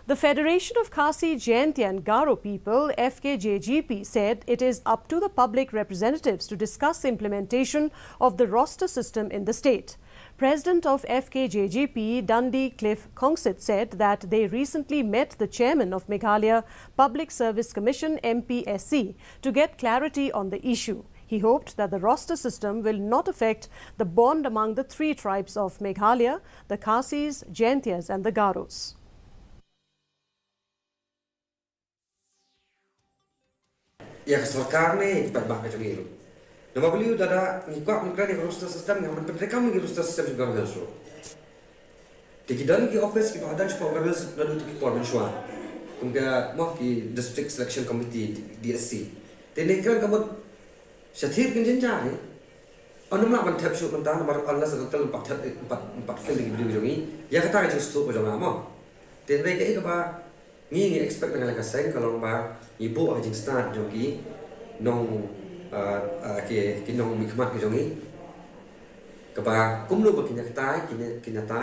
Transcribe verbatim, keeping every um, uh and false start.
The Federation of Khasi Jaintia and Garo People, F K J G P, said it is up to the public representatives to discuss implementation of the roster system in the state. President of F K J G P, Dundee Cliff Khongsit, said that they recently met the chairman of Meghalaya Public Service Commission, M P S C, to get clarity on the issue. He hoped that the roster system will not affect the bond among the three tribes of Meghalaya, the Khasis, Jaintias and the Garos. Ïa ka sorkar ne pat ba ka jong ngi ruh. Namar balei u dada ngi kwah ban kren ïa ka roster system, ngi ban pynrekam ïa ka roster system jong ka roster. Te ki don ki office kiba don shapoh ka roster naduh ki por mynshuwa. Kum ka mo ki District Selection Committee, D S C. Te ne kren ka mut shathir kin jinjar ne. Ym lah ban thep shuh mynta namar unless and until pat thep pat pat fill ki briew jong ngi. Ïa kata ka jingsuk ka jong nga mo. Te hynrei kaei kaba ngi ngi expect na ka liang ka seng ka long ba ngi buh ha ka jingstad jong ki nong ah, ah, ki ki nongmihkhmat ki jong ngi. Kaba kumno ba kin ïa ktai kin ïa kin ïa tai.